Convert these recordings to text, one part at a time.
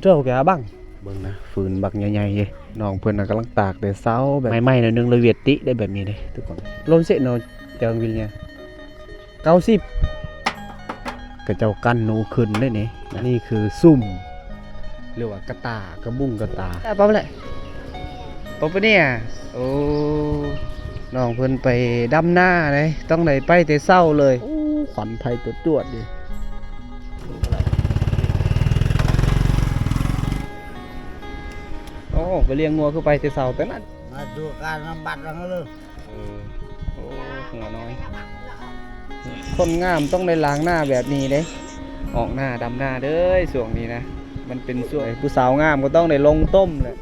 ເຈົ້າແກບັງ ເບິ່ງນະ ຟືນບັກໃຫຍ່ໆເດ້. ນ້ອງເພິ່ນນະກຳລັງຕາກແຕ່ເຊົ້າ ແບບໃໝ່ໆໜ້ອຍໜຶ່ງ ລະຫວຽດຕິໄດ້ແບບນີ້ເດ້ທຸກຄົນ. ລົມເສະເນາະ ຈາງວິນເນຍ ເກົ້າສິບ ຂະເຈົ້າກັ້ນໜູຂຶ້ນເດ້ນີ້. ນີ້ຄືຊຸ່ມ ຫຼືວ່າກະຕ່າ ກະບຸ້ງກະຕ່າ. ປະເນຍ ໂອ້ ນ້ອງເພິ່ນໄປດຳນາເດ້ ຕ້ອງໄດ້ໄປແຕ່ເຊົ້າເລີຍ. ໂອ້ ຄວັນໄຟຈວດໆຢູ່. ໂອ້ ໄປລ້ຽງງົວຄືໄປແຕ່ເຊົ້າແຕ່ນັ້ນ. ມາດູການນຳບັດເລີຍ. ເອີ ໂອ້ ງົວນ້ອຍ. ຄົນງາມຕ້ອງໄດ້ລ້າງໜ້າແບບນີ້ເດ້ ອອກໜ້າດຳນາເດີ. ຊ່ວງນີ້ນະ ມັນເປັນຊ່ວງຜູ້ສາວງາມກໍຕ້ອງໄດ້ລົງຕົ້ມແຫຼະ.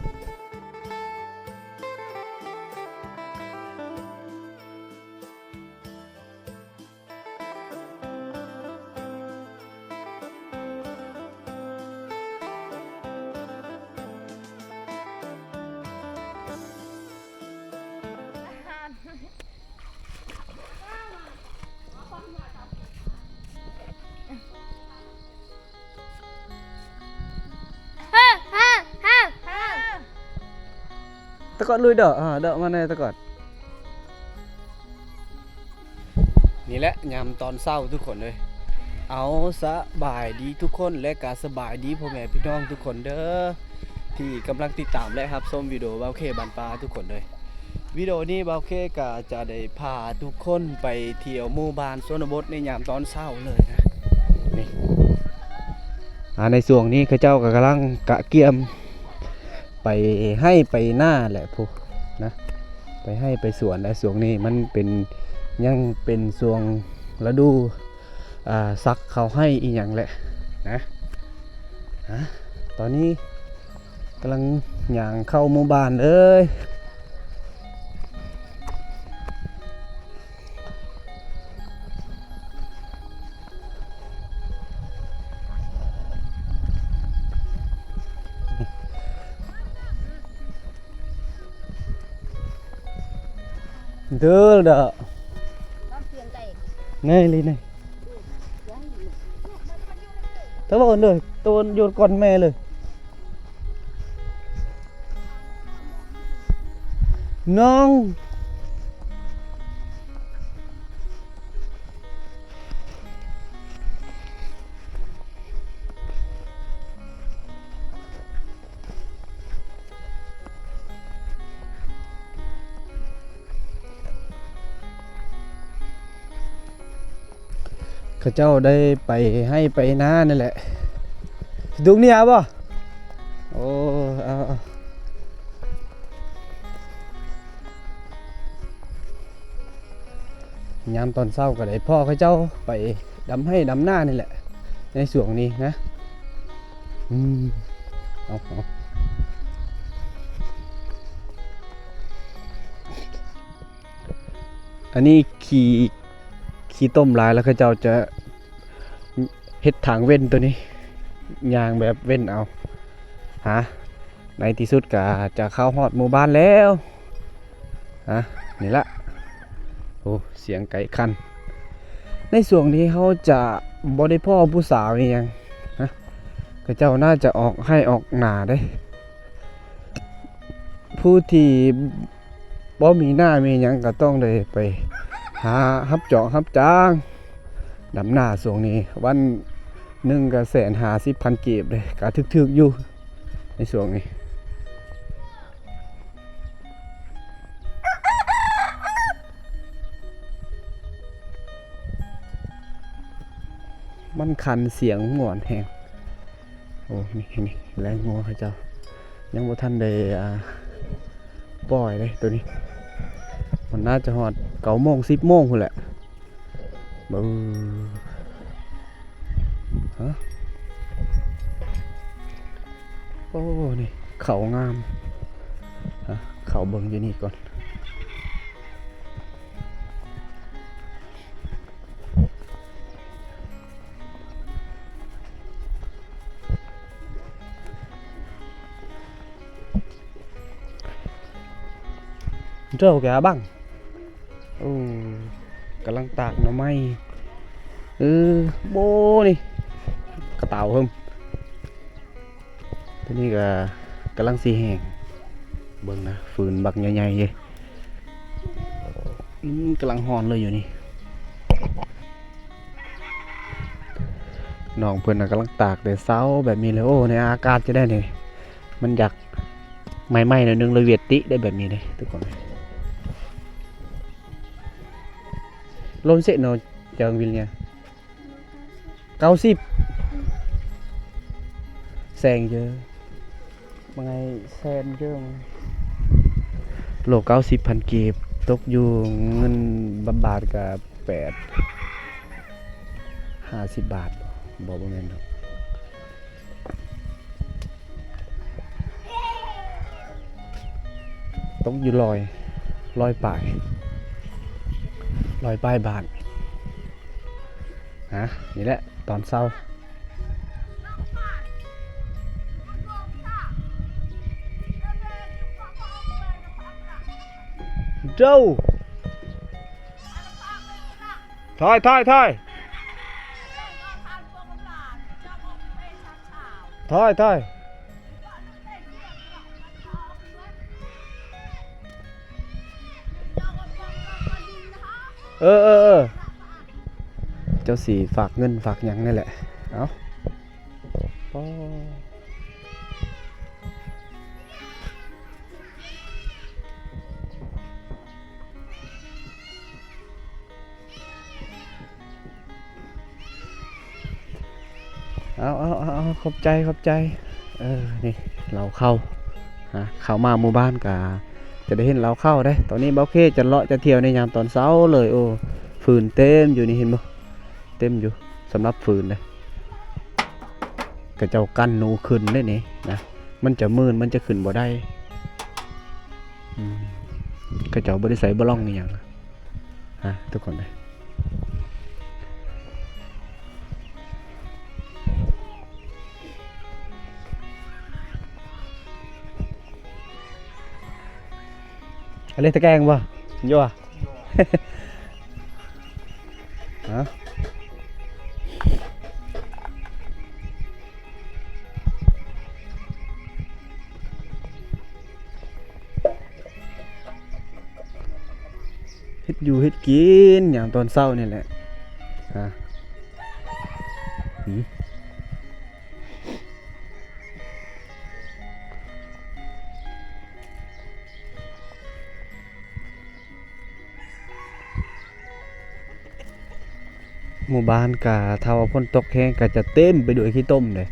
ຕະກອດລຸຍເດີ ເດີ ມາແນ່ຕະກອດ. ນີ້ແຫຼະຍາມຕອນເຊົ້າທຸກຄົນເອີຍ. ເອົາ ສະບາຍດີທຸກຄົນ ແລະກະສະບາຍດີພໍ່ແມ່ພີ່ນ້ອງທຸກຄົນເດີ ທີ່ກຳລັງຕິດຕາມ ແລະຮັບຊົມວິດີໂອບ່າວເຄບ້ານປ່າທຸກຄົນເອີຍ. ວິດີໂອນີ້ບ່າວເຄກະຈະໄດ້ພາທຸກຄົນໄປທ່ຽວໝູ່ບ້ານຊົນນະບົດໃນຍາມຕອນເຊົ້າເລີຍນະ. ນີ້ ອາ ໃນຊ່ວງນີ້ເຂົາເຈົ້າກໍກຳລັງກະກຽມໄປໄຮ່ໄປນາແຫຼະພຸ້ນນະ ໄປໄຮ່ໄປສວນ. ແລະຊ່ວງນີ້ມັນເປັນ ຍັງເປັນຊ່ວງລະດູ ອາ ສັກເຂົ້າໄຮ່ອີ່ຫຍັງແຫຼະນະ. ອາ ຕອນນີ້ ກຳລັງຍ່າງເຂົ້າໝູ່ບ້ານເລີຍ. ເດີລະ ແນ່ລີແນ່. ຕະໂລນເລີຍ ໂຕນຢູ່ກ່ອນແມ່ເລີຍ ນ້ອງ. ເຂົາເຈົ້າໄດ້ໄປໄຮ່ໄປນານັ້ນແຫຼະ. ດຸກນີ້ເອົາບໍ່? ໂອ້ ເອົາ ເອົາ. ຍາມຕອນເຊົ້າກໍໄດ້ພໍ້ເຂົາເຈົ້າໄປດຳໄຮ່ດຳນານີ້ແຫຼະ ໃນຊ່ວງນີ້ນະ. ອືມ ເອົາ ເອົາ. ອັນນີ້ຂີ້ ຂີ້ຕົມຫຼາຍແລ້ວ ເຂົາເຈົ້າຈະເຮັດທາງເວັ້ນໂຕນີ້ ຍ່າງແບບເວັ້ນເອົາ. ຫາ ໃນທີ່ສຸດກໍຈະເຂົ້າຮອດໝູ່ບ້ານແລ້ວ. ອ່ະ ນີ້ລະ ໂອ້ ສຽງໄກ່ຂັນ. ໃນຊ່ວງນີ້ເຮົາຈະບໍ່ໄດ້ພໍ້ຜູ້ສາວອີ່ຫຍັງນະ ເຂົາເຈົ້າໜ້າຈະອອກໄຮ່ອອກນາເດ້. ຜູ້ທີ່ບໍ່ມີໜ້າມີຫຍັງກໍຕ້ອງໄດ້ໄປຫາຮັບຈອກຮັບຈ້າງດຳນາ. ຊ່ວງນີ້ວັນໜຶ່ງກໍແສນຫ້າສິບພັນກີບເດ້ ກໍຖືກໆຢູ່ໃນຊ່ວງນີ້. ມັນຂັນສຽງມ່ວນແຮງ. ໂອ້ ນີ້ ນີ້ ແລງງົວເຂົາເຈົ້າຍັງບໍ່ທັນໄດ້ ອ່າ ປ່ອຍເດ້ໂຕນີ້. ມັນໜ້າຈະຮອດເກົ້າໂມງ ສິບໂມງພຸ້ນແຫຼະ. ເບິ່ງ ຮະ ໂອ້ ນີ້ເຂົ້າງາມ. ຮະ ເຂົ້າເບິ່ງຢູ່ນີ້ກ່ອນ. ເຈົ້າແກບັງ ໂອ້ ກຳລັງຕາກໜໍ່ໄມ້. ເອີ ໂບ ນີ້ ກະເຕົາເຮີ້ມ. ຕົວນີ້ກໍກຳລັງຊິແຫ້ງ ເບິ່ງນະ ຟືນບັກໃຫຍ່ໆເດ້. ອືມ ກຳລັງຮ້ອນເລີຍຢູ່ນີ້. ນ້ອງເພິ່ນນະກຳລັງຕາກແຕ່ເຊົ້າແບບນີ້ເລີຍ. ໂອ້ ໃນອາກາດຈະໄດ້ນີ້ ມັນຢາກໄໝ້ໆໜ້ອຍໜຶ່ງ ລະຫວຽດຕິໄດ້ແບບນີ້ເດ້ທຸກຄົນ. ລົມເສະເນາະ ຈາງວິນເນຍ ເກົ້າສິບ ແສງເຈີ ວ່າໄງ ແສນເຈີ ໂລເກົ້າສິບພັນກີບ ຕົກຢູ່ເງິນບາດກະແປດ ຫ້າສິບບາດ ບໍ່ ບໍ່ແມ່ນດອກ ຕົກຢູ່ຮ້ອຍ ຮ້ອຍປາຍ ຮ້ອຍປາຍບາດ. ຮະ ນີ້ແຫຼະຕອນເຊົ້າ ໂຈ ຖອຍ ຖອຍ ຖອຍ ຖອຍ ຖອຍ. ເອີ ເອີ ເອີ ເຈົ້າຊິຝາກເງິນຝາກຫຍັງນີ້ແຫຼະ ເອົ້າ ເອົາ ເອົາ ເອົາ ເອົາ ຂອບໃຈ ຂອບໃຈ. ເອີ ນີ້ ເລົ້າເຂົ້າ ຮະ ເຂົ້າມາໝູ່ບ້ານກະຈະໄດ້ເຫັນເລົ້າເຂົ້າເດ້. ຕອນນີ້ບ່າວເຄຈະເລາະຈະທ່ຽວໃນຍາມຕອນເຊົ້າເລີຍ. ໂອ້ ຟືນເຕັມຢູ່ນີ້ ເຫັນບໍ່? ເຕັມຢູ່ ສຳລັບຟືນເດ້. ເຂົາເຈົ້າກັ້ນໜູຂຶ້ນເດ້ນີ້ນະ ມັນຈະມື່ນ ມັນຈະຂຶ້ນບໍ່ໄດ້. ອືມ ເຂົາເຈົ້າບໍ່ໄດ້ໃສ່ບະລອງອີ່ຫຍັງ. ຮະ ທຸກຄົນເອີຍ ອັນນີ້ຕະແກງບໍ່? ຢູ່ ຮະ ເຮັດຢູ່ເຮັດກິນຍາມຕອນເຊົ້ານີ້ແຫຼະ ຮະ ຫື ໝູ່ບ້ານກະ ຖ້າວ່າຝົນຕົກແຮງກະຈະເຕັມໄປດ້ວຍຂີ້ຕົມເດ້.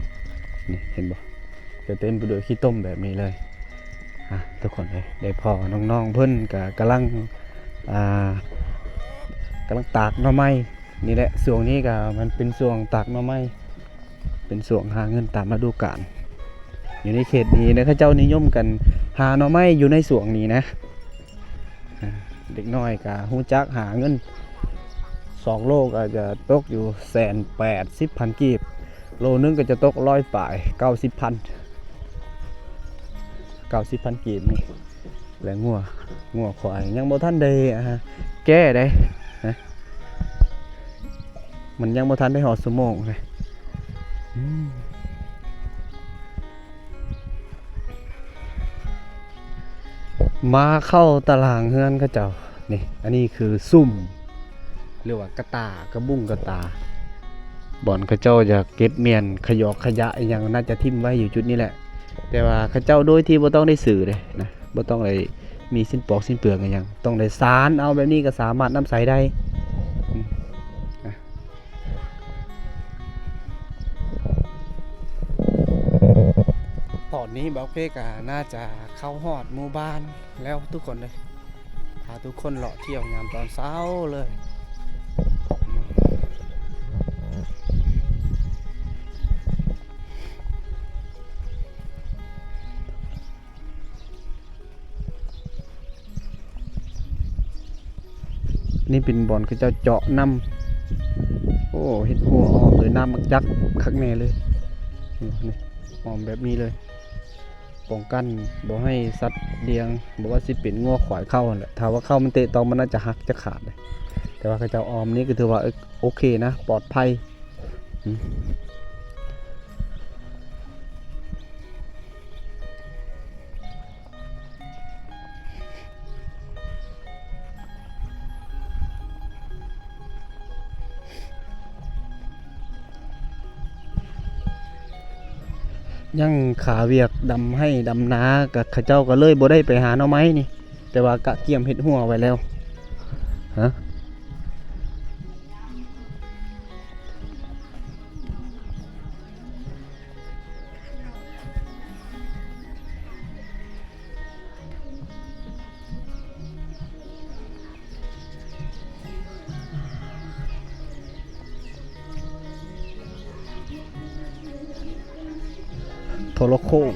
ນີ້ເຫັນບໍ່? ຈະເຕັມໄປດ້ວຍຂີ້ຕົມແບບນີ້ເລີຍ. ອ່າ ທຸກຄົນເອີຍ ໄດ້ພໍ້ນ້ອງໆເພິ່ນກະກຳລັງ ອ່າ ກຳລັງຕາກໜໍ່ໄມ້ນີ້ແຫຼະ. ຊ່ວງນີ້ກະມັນເປັນຊ່ວງຕາກໜໍ່ໄມ້ ເປັນຊ່ວງຫາເງິນຕາມລະດູການ. ຢູ່ໃນເຂດນີ້ນະ ເຂົາເຈົ້ານິຍົມກັນຫາໜໍ່ໄມ້ຢູ່ໃນຊ່ວງນີ້ນະ. ອ່າ ເດັກນ້ອຍກະຮູ້ຈັກຫາເງິນ ສອງໂລກະຈະຕົກຢູ່ແສນແປດສິບພັນກີບ ໂລໜຶ່ງກະຈະຕົກຮ້ອຍປາຍ ເກົ້າສິບພັນ ເກົ້າສິບພັນກີບນີ້. ແລະງົວ ງົວຄວາຍຍັງບໍ່ທັນໄດ້ ອ່າ ແກ້ເດ້ ນະ ມັນຍັງບໍ່ທັນໄດ້ຮອດຊົ່ວໂມງເດ້. ອືມ ມາເຂົ້າຕາລາງເຮືອນເຂົາເຈົ້ານີ້ ອັນນີ້ຄືຊຸ່ມ ຫຼືວ່າກະຕ່າ ກະບຸງກະຕ່າ ບ່ອນເຂົາເຈົ້າຢາກເກັບມ້ຽນຂະຫຍອກຂະຫຍະອີ່ຫຍັງ ໜ້າຈະຖິ້ມໄວ້ຢູ່ຈຸດນີ້ແຫຼະ. ແຕ່ວ່າເຂົາເຈົ້າໂດຍທີ່ບໍ່ຕ້ອງໄດ້ຊື້ເດ້ນະ ບໍ່ຕ້ອງໄດ້ມີສິ້ນປອກສິ້ນເປືອງອີ່ຫຍັງ ຕ້ອງໄດ້ສານເອົາແບບນີ້ກໍສາມາດນຳໃຊ້ໄດ້. ອືມ ຕອນນີ້ບ່າວເຄກະໜ້າຈະເຂົ້າຮອດໝູ່ບ້ານແລ້ວທຸກຄົນເອີຍ. ພາທຸກຄົນເລາະທ່ຽວຍາມຕອນເຊົ້າເລີຍ. ນີ້ເປັນບ່ອນເຂົາເຈົ້າເຈາະນ້ຳ. ໂອ້ ເຮັດຮົ້ວອ້ອມໂດຍນ້ຳໝາກຈັກຄັກແນ່ເລີຍ. ນີ້ ອ້ອມແບບນີ້ເລີຍ. ປ້ອງກັນບໍ່ໃຫ້ສັດລ້ຽງ ບໍ່ວ່າຊິເປັນງົວຄວາຍເຂົ້າຫັ້ນແຫຼະ. ຖ້າວ່າເຂົ້າມັນເຕະຕອງ ມັນອາດຈະຫັກຈະຂາດເດ້. ແຕ່ວ່າເຂົາເຈົ້າອ້ອມນີ້ກໍຖືວ່າ ເອີ ໂອເຄນະ ປອດໄພ. ອືມ ອືມ ອືມ. ຍັງຄາວຽກດຳໄຮ່ດຳນາ ກະເຂົາເຈົ້າກະເລີຍບໍ່ໄດ້ໄປຫາໜໍ່ໄມ້ນີ້ ແຕ່ວ່າກະກຽມເຮັດຮົ້ວໄວ້ແລ້ວ. ຮະ? ໂທລະໂຄ່ງ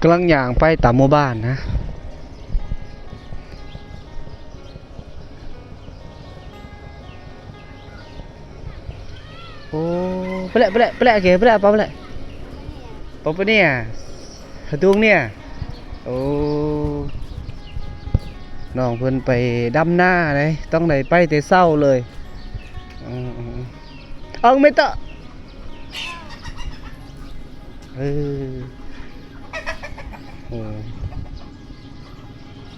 ກຳລັງຍ່າງໄປຕາມໝູ່ບ້ານນະ. ໂອ້ ໄປແຫຼະ ໄປແຫຼະ ໄປແຫຼະ ໂອເຄ ໄປແຫຼະ ໄປແຫຼະ ໄປແຫຼະ ເນຍ ໂອ້ ນ້ອງເພິ່ນໄປດຳນາເດ້ ຕ້ອງໄດ້ໄປແຕ່ເຊົ້າເລີຍ. ອືມ ອືມ ອືມ ເອົາ ເມຕະ ເອີ ໂອ້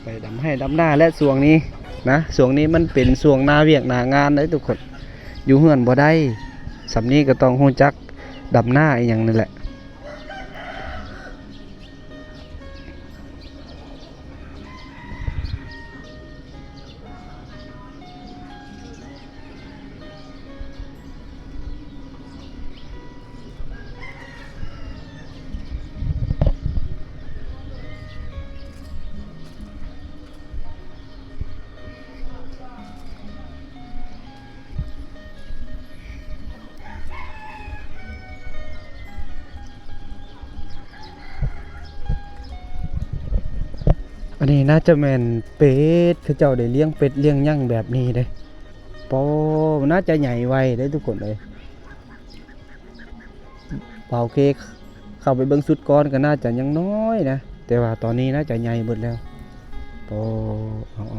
ໄປດຳໄຮ່ດຳນາແຫຼະຊ່ວງນີ້ນະ. ຊ່ວງນີ້ມັນເປັນຊ່ວງໜ້າວຽກໜ້າງານເດ້ທຸກຄົນ ຢູ່ເຮືອນບໍ່ໄດ້. ສ່ຳນີ້ກໍຕ້ອງຮູ້ຈັກດຳນາອີ່ຫຍັງນີ້ແຫຼະ. ອັນນີ້ໜ້າຈະແມ່ນເປັດ ເຂົາເຈົ້າໄດ້ລ້ຽງເປັດລ້ຽງຫຍັງແບບນີ້ເດ້. ໂອ້ ໜ້າຈະໃຫຍ່ໄວເດ້ທຸກຄົນເອີຍ. ບ່າວເຄເຂົ້າໄປເບິ່ງຊຸດກ່ອນກໍໜ້າຈະຍັງນ້ອຍນະ ແຕ່ວ່າຕອນນີ້ໜ້າຈະໃຫຍ່ເບິດແລ້ວ. ໂອ້ ເອົາໆ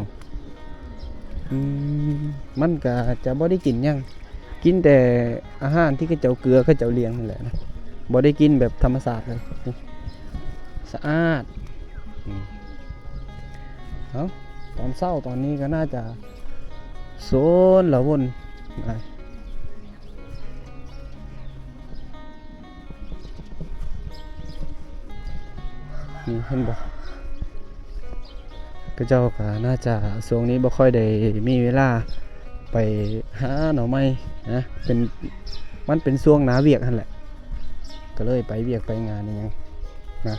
ອືມ ມັນກໍຈະບໍ່ໄດ້ກິນຫຍັງ ກິນແຕ່ອາຫານທີ່ເຂົາເຈົ້າເກືອເຂົາເຈົ້າລ້ຽງນັ້ນແຫຼະນະ ບໍ່ໄດ້ກິນແບບທຳມະຊາດເລີຍ. ສະອາດ ອືມ ເອົາ ຕອນເຊົ້າຕອນນີ້ກໍໜ້າຈະໂຊນລະວົນນະ. ນີ້ເຫັນບໍ່ ເຂົາເຈົ້າກໍໜ້າຈະຊ່ວງນີ້ບໍ່ຄ່ອຍໄດ້ມີເວລາໄປຫາໜໍ່ໄມ້ນະ ເປັນ ມັນເປັນຊ່ວງໜ້າວຽກຫັ້ນແຫຼະ ກໍເລີຍໄປວຽກໄປງານອີ່ຫຍັງນະ.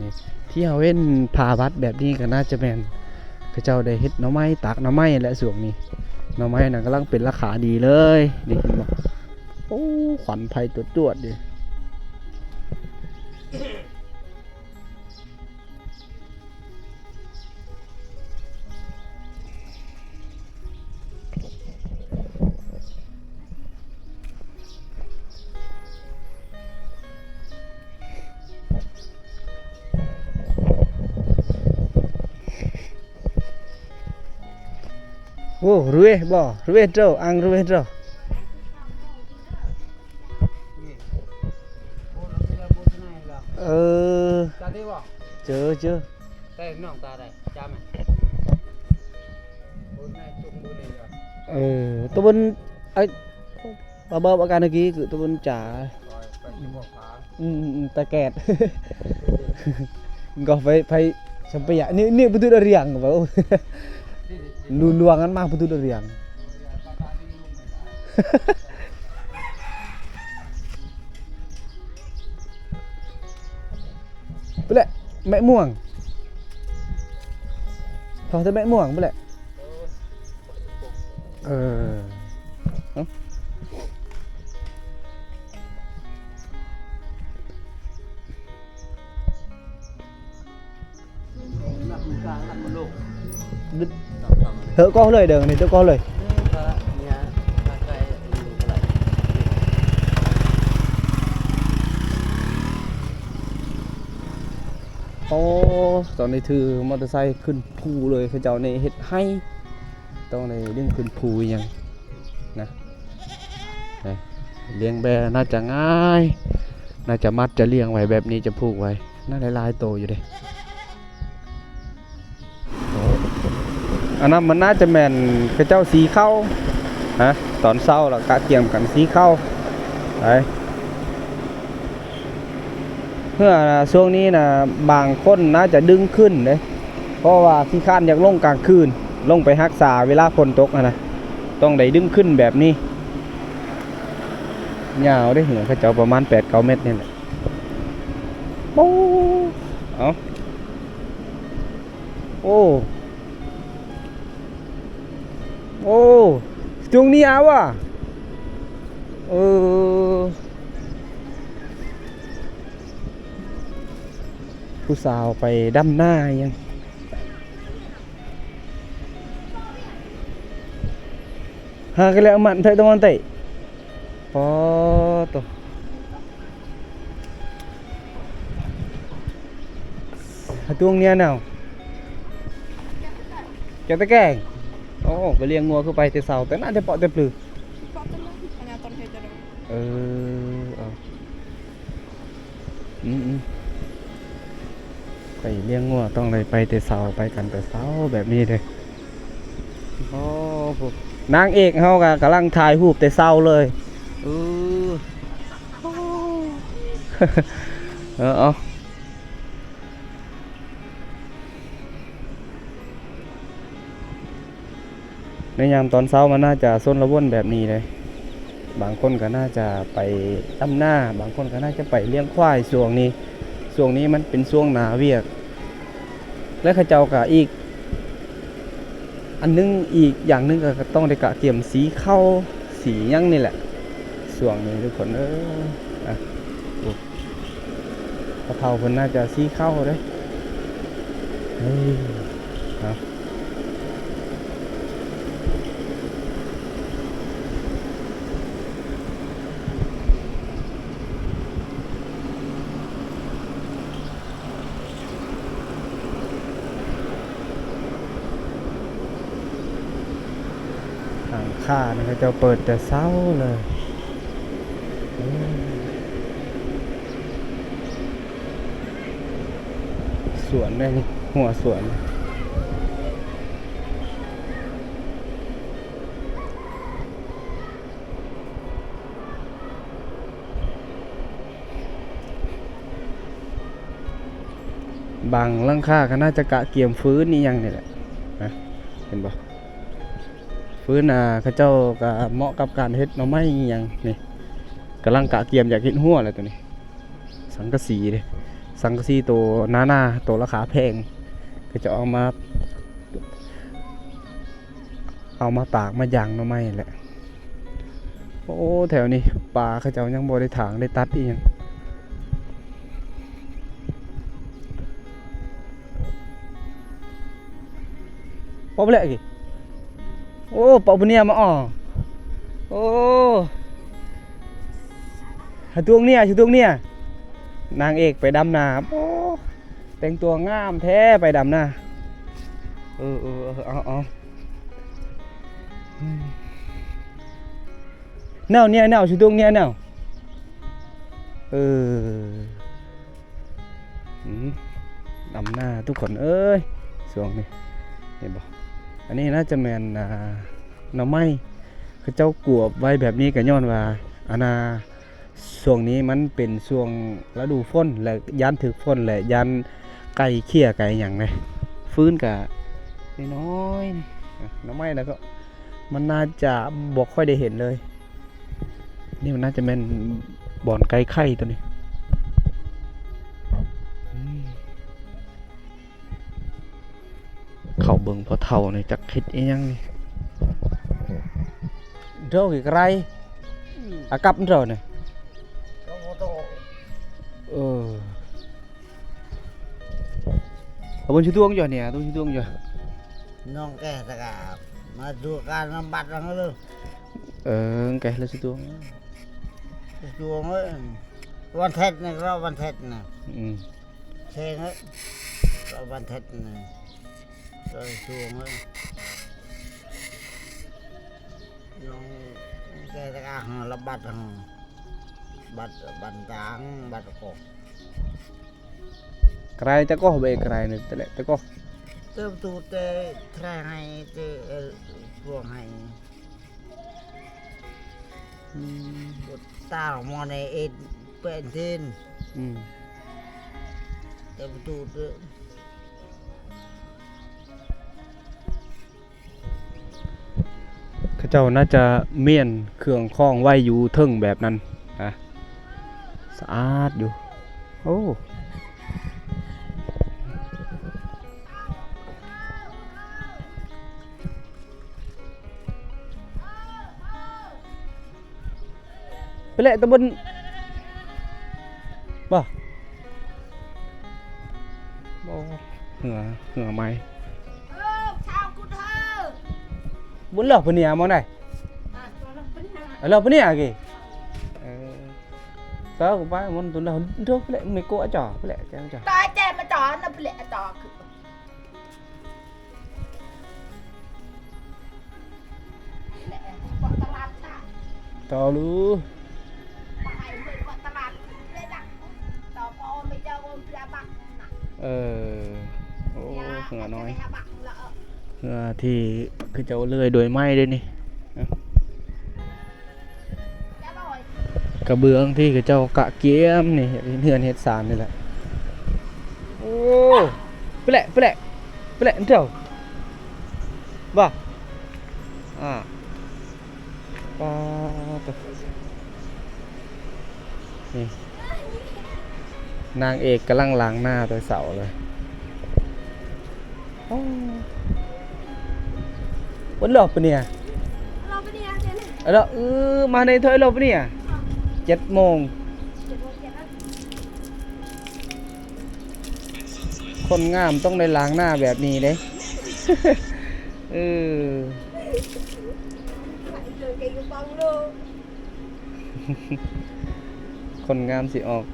ນີ້ ທີ່ເຮົາເຫັນຜ້າວັດແບບນີ້ກໍໜ້າຈະແມ່ນເຂົາເຈົ້າໄດ້ເຮັດໜໍ່ໄມ້ ຕາກໜໍ່ໄມ້ແຫຼະຊ່ວງນີ້. ໜໍ່ໄມ້ນະກຳລັງເປັນລາຄາດີເລີຍ ນີ້ເຫັນບໍ່? ໂອ້ ຄວັນໄຟຈວດໆຢູ່. ໂອ້ ຣວຍບໍ່ ຣວຍໂຕ ອັງ ຣວຍໂຕ. ເອີ ເຈີ ເຈີ ແຕ່ນ້ອງຕາໄດ້ຈ້າແມ່ ເອີ ຕະບົນ ເອີ ບາບາ ອາການກີ ຕະບົນຈາ ອືມ ຕາແກດ ກໍໄຟ ໄຟ ສຳປະຍະ ນີ້ ນີ້ ປະຕູດອາຣຽງ ເວົ້າ ລຸລວງກັນມາ ປະຕູດອາຣຽງ. ພຸ້ນແຫຼະ ແມະມ່ວງ ເຂົາແຕ່ແມະມ່ວງພຸ້ນແຫຼະ. ເອີ ເອົ້າ ເຮີ້ ກໍເລີຍເດີ ນີ້ເດີ ກໍເລີຍ. ໂອ້ ຕອນນີ້ຖືມໍເຕີໄຊຂຶ້ນພູເລີຍ ເຂົາເຈົ້ານີ້ເຮັດໄຮ່ ຕ້ອງໄດ້ດຶງຂຶ້ນພູອີ່ຫຍັງນະ. ລ້ຽງແບ້ໜ້າຈະງ່າຍ ໜ້າຈະມັດຈະລ້ຽງໄວ້ແບບນີ້ ຈະຜູກໄວ້ ໜ້າຫຼາຍໆໂຕຢູ່ເດ້. ໂອ້ ໄປ ອັນນັ້ນມັນໜ້າຈະແມ່ນເຂົາເຈົ້າສີເຂົ້າ ຮະ ຕອນເຊົ້າລະກະກຽມກັນສີເຂົ້າ ໄປ. ເຮືອຊ່ວງນີ້ນະ ບາງຄົນໜ້າຈະດຶງຂຶ້ນເດ້ ເພາະວ່າຂີ້ຄ້ານຢາກລົງກາງຄືນ ລົງໄປຮັກສາເວລາຝົນຕົກຫັ້ນນະ ຕ້ອງໄດ້ດຶງຂຶ້ນແບບນີ້. ຍາວເດ້ ເຮືອເຂົາເຈົ້າປະມານແປດເກົ້າແມັດນີ້ແຫຼະ. ໂອ້ ເອົາ ໂອ້ ໂອ້ Stung ni awa. ເອີ ຜູ້ສາວໄປດຳນາຫຍັງ ຫາກະແລ້ວມັນໄທຕະວັນໄຕ ປາໂຕ Stung ni awa. ເຈົ້າຕະແກງ ໂອ້ ໄປລ້ຽງງົວຄືໄປແຕ່ເຊົ້າ ແຕ່ໜ້າແຕ່ເປາະແຕ່ປຶ. ເອີ ເອົາ ອືມໆ ໄປລ້ຽງງົວຕ້ອງໄດ້ໄປແຕ່ເຊົ້າ ໄປກັນແຕ່ເຊົ້າແບບນີ້ເດ້. ໂອ້ ນາງເອກເຮົາກະກຳລັງຖ່າຍຮູບແຕ່ເຊົ້າເລີຍ. ເອີ ເອີ ເອົາ ໃນຍາມຕອນເຊົ້າມັນໜ້າຈະຊົນລະວົນແບບນີ້ເດ້. ບາງຄົນກໍໜ້າຈະໄປດຳນາ ບາງຄົນກໍໜ້າຈະໄປລ້ຽງຄວາຍຊ່ວງນີ້. ຊ່ວງນີ້ມັນເປັນຊ່ວງໜ້າວຽກ ແລະ ເຂົາເຈົ້າກໍອີກ ອັນໜຶ່ງ ອີກຢ່າງໜຶ່ງກໍຕ້ອງໄດ້ກະກຽມສີເຂົ້າສີຫຍັງນີ້ແຫຼະ ຊ່ວງນີ້ທຸກຄົນເອີຍ. ອ່ະ ໂອ້ ພໍ່ເຖົ້າເພິ່ນໜ້າຈະສີເຂົ້າເດ້. ເອີ ເອົາ ທາງຂ້ານີ້ເຂົາເຈົ້າເປີດແຕ່ເຊົ້າເລີຍ. ສວນເດ້ນີ້ ຮົ້ວສວນ. ບາງຫຼັງຄາກໍໜ້າຈະກະກຽມຟືນອີ່ຫຍັງນີ້ແຫຼະ ນະ ເຫັນບໍ່? ຟືນ ອ່າ ເຂົາເຈົ້າກໍເໝາະກັບການເຮັດໜໍ່ໄມ້ອີ່ຫຍັງນີ້ ກຳລັງກະກຽມຢາກເຮັດຮົ້ວແຫຼະໂຕນີ້. ສັງກະສີເດ້ ສັງກະສີໂຕໜາໆ ໂຕລາຄາແພງ ເຂົາເຈົ້າເອົາມາ ເອົາມາຕາກມາຢ່າງໜໍ່ໄມ້ແຫຼະ. ໂອ້ ແຖວນີ້ປ່າເຂົາເຈົ້າຍັງບໍ່ໄດ້ຖາງໄດ້ຕັດອີ່ຫຍັງ. ປອບແຫຼະກີ້ ໂອ້ ປອບເນຍມາອໍ ໂອ້ ຫາຕົວເນຍ ຫາຕົວເນຍ ນາງເອກໄປດຳນາ ໂອ້ ແຕ່ງຕົວງາມແທ້ໄປດຳນາ. ເອີ ເອີ ເອີ ເອົາ ເອົາ ແນວເນຍ ແນວ ຫາຕົວເນຍ ແນວ ເອີ. ອືມ ດຳນາທຸກຄົນເອີຍ ຊ່ວງນີ້ ເຫັນບໍ່? ອັນນີ້ໜ້າຈະແມ່ນ ອ່າ ໜໍ່ໄມ້ ເຂົາເຈົ້າກວບໄວ້ແບບນີ້ກໍຍ້ອນວ່າ ອັນນ່າ ຊ່ວງນີ້ມັນເປັນຊ່ວງລະດູຝົນ ແລະ ຢ້ານຖືກຝົນ ແລະ ຢ້ານໄກ່ເຂ້ຍໄກ່ຫຍັງເດ້. ຟືນກໍນ້ອຍໆ ໜໍ່ໄມ້ແລ້ວກໍ ມັນໜ້າຈະບໍ່ຄ່ອຍໄດ້ເຫັນເລີຍ. ນີ້ມັນໜ້າຈະແມ່ນບ່ອນໄກ່ໄຂ່ຕົວນີ້. ອືມ ເຂົ້າເບິ່ງພໍ່ເຖົ້ານີ້ຈັກຄິດອີ່ຫຍັງນີ້. ໂດ ໄກ ອາກັບໂດນີ້ ເອີ. ອາບຸນຊິດວງຢູ່ນີ້ ອາບຸນຊິດວງຢູ່ ນ້ອງແກະຕະກາ ມາດູການນຳບັດລັງເລີ. ເອີ ແກະລະຊິດວງ ຊິດວງເອີຍ ວັນແທັດນະ ລະວັນແທັດນະ ອືມ ເຊງເອີຍ ລະວັນແທັດນະ ລະຊິດວງເອີຍ ນ້ອງແກະຕະກາ ລະບັດ ບັດ ບັນຕາງ ບັດກອກ ກະໄລຕະກອບ ເບກະໄລນີ້ແຫຼະຕະກອບ Tơ tu te thra hai te, ơ, puang hai. Hmm, bot tao mo ne et pe tin. ອືມ Tơ tu te. ເຂົາເຈົ້າໜ້າຈະມ້ຽນເຄື່ອງຂອງໄວ້ຢູ່ເທິງແບບນັ້ນນະ. ສະອາດຢູ່. ໂອ້ ໄປແຫຼະຕາບຸນບໍ່? ບໍ່ ເຮືອ ເຮືອໃໝ່. ບຸນເລີພະເນຍມອງໄດ? ເລີພະເນຍກີ້. ເອີ ເອີ ໄປມັນຕຸນເລີ ໂດໄປແຫຼະ ໄມໂກະຈອໄປແຫຼະ ແຈມຈອ ຕາແຈມມາຈອນະໄປແຫຼະຈອ. ເອີ ໂອ້ ເຮືອນ້ອຍ ເຮືອທີ່ເຂົາເຈົ້າເລື່ອຍໂດຍໄມ້ເດ້ນີ້. ກະເບື້ອງທີ່ເຂົາເຈົ້າກະກຽມນີ້ ເຮັດເຮືອນເຮັດຊານນີ້ແຫຼະ. ໂອ້ ໄປແຫຼະ ໄປແຫຼະ ໄປແຫຼະເຈົ້າ ບໍ່ ອ່າ ປາດໂທ້ ນີ້ ນາງເອກກຳລັງລ້າງໜ້າແຕ່ເຊົ້າເລີຍ. ໂອ້ ເພິ່ນລອບປະເນຍ ລອບປະເນຍ ເອີ ມາໃນຖ້ວຍລອບປະເນຍ ເຈັດໂມງ ເຈັດໂມງ ເຈັດນະ. ຄົນງາມຕ້ອງໄດ້ລ້າງໜ້າແບບນີ້ເດ້. ເອີ ຄົນງາມຊິອອກ.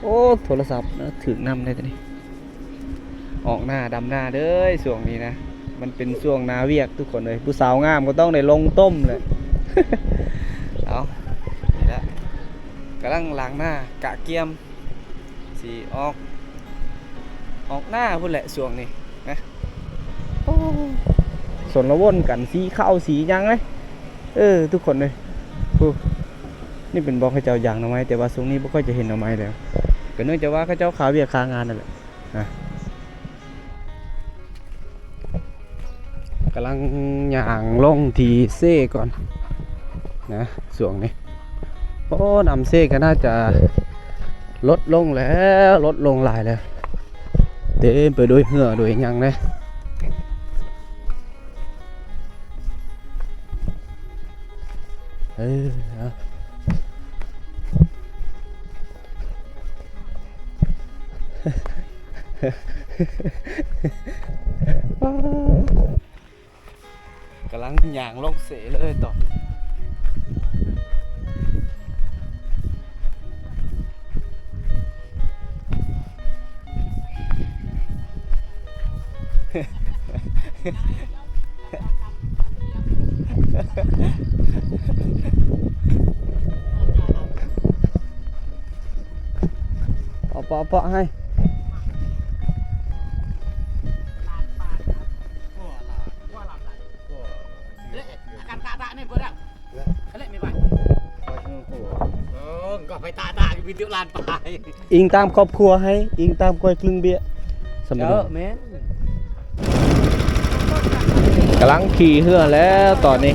ໂອ້ ໂທລະສັບນະ ຖືກນຳໄດ້ຕອນນີ້. ອອກໜ້າດຳໜ້າເດີ້ ຊ່ວງນີ້ນະ ມັນເປັນຊ່ວງໜ້າວຽກທຸກຄົນເອີຍ. ຜູ້ສາວງາມກໍຕ້ອງໄດ້ລົງຕົ້ມແຫຼະ. ເອົາ ນີ້ແຫຼະ ກຳລັງລ້າງໜ້າກະກຽມ ຊິອອກ ອອກໜ້າພຸ້ນແຫຼະຊ່ວງນີ້ນະ. ໂອ້ ຊົນລະວົນກັນ ສີເຂົ້າສີຫຍັງເດ້ ເອີ ທຸກຄົນເອີຍ. ຜູ້ ນີ້ເປັນບ່ອນເຂົາເຈົ້າຢາງໜໍ່ໄມ້ ແຕ່ວ່າຊ່ວງນີ້ບໍ່ຄ່ອຍຈະເຫັນໜໍ່ໄມ້ແລ້ວ ກໍເນື່ອງຈາກວ່າເຂົາເຈົ້າຄາວຽກຄາງານນັ້ນແຫຼະນະ. ກຳລັງຍ່າງລົງທີ່ເຊກ່ອນນະ ຊ່ວງນີ້. ໂອ້ ນ້ຳເຊກໍໜ້າຈະລົດລົງແລ້ວ ລົດລົງຫຼາຍແລ້ວ ເຕັມໄປດ້ວຍເຫື່ອດ້ວຍຫຍັງເດ້. ເອີ ເອົາ ກຳລັງຍ່າງລົງເຊເລີຍຕອນ ເອົາເປາະ ເອົາເປາະໃຫ້. ອີງຕາມຄອບຄົວໃຫ້ ອີງຕາມກ້ອຍກຶ່ງເບ້ຍ ສຳເນາະ ແມ່ນ. ກຳລັງຂີ່ເຮືອແລ້ວຕອນນີ້.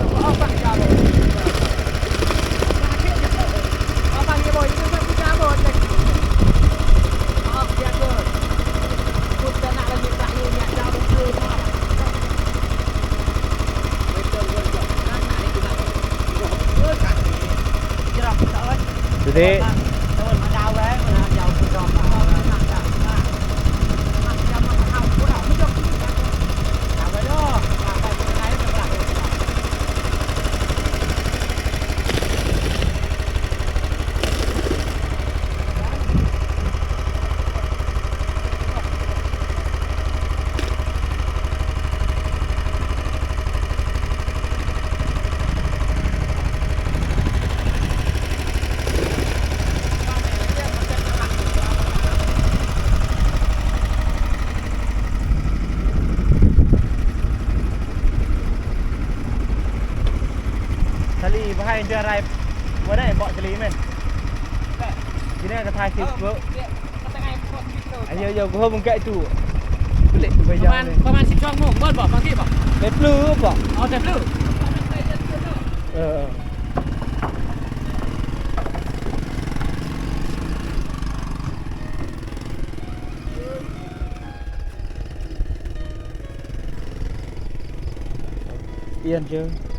ໄດ້ເດືອນໃດບໍ່ໄດ້ເບາະຈະລີແມ່ນ ຢູ່ໃນກະຖ່າຍຄລິບເວີ ອາ ເຍົາໆ ກູເຮົາເບິ່ງໃກ້ຕູ້ ເລະໄປຍາວ ປະມານ ປະມານສິບສອງໂມງເບິດບໍ່ ບາງທີບໍ່ ໄປປຶບບໍ່ ອໍ ແຕ່ປຶບ ເອີ ປ່ຽນເຈີ.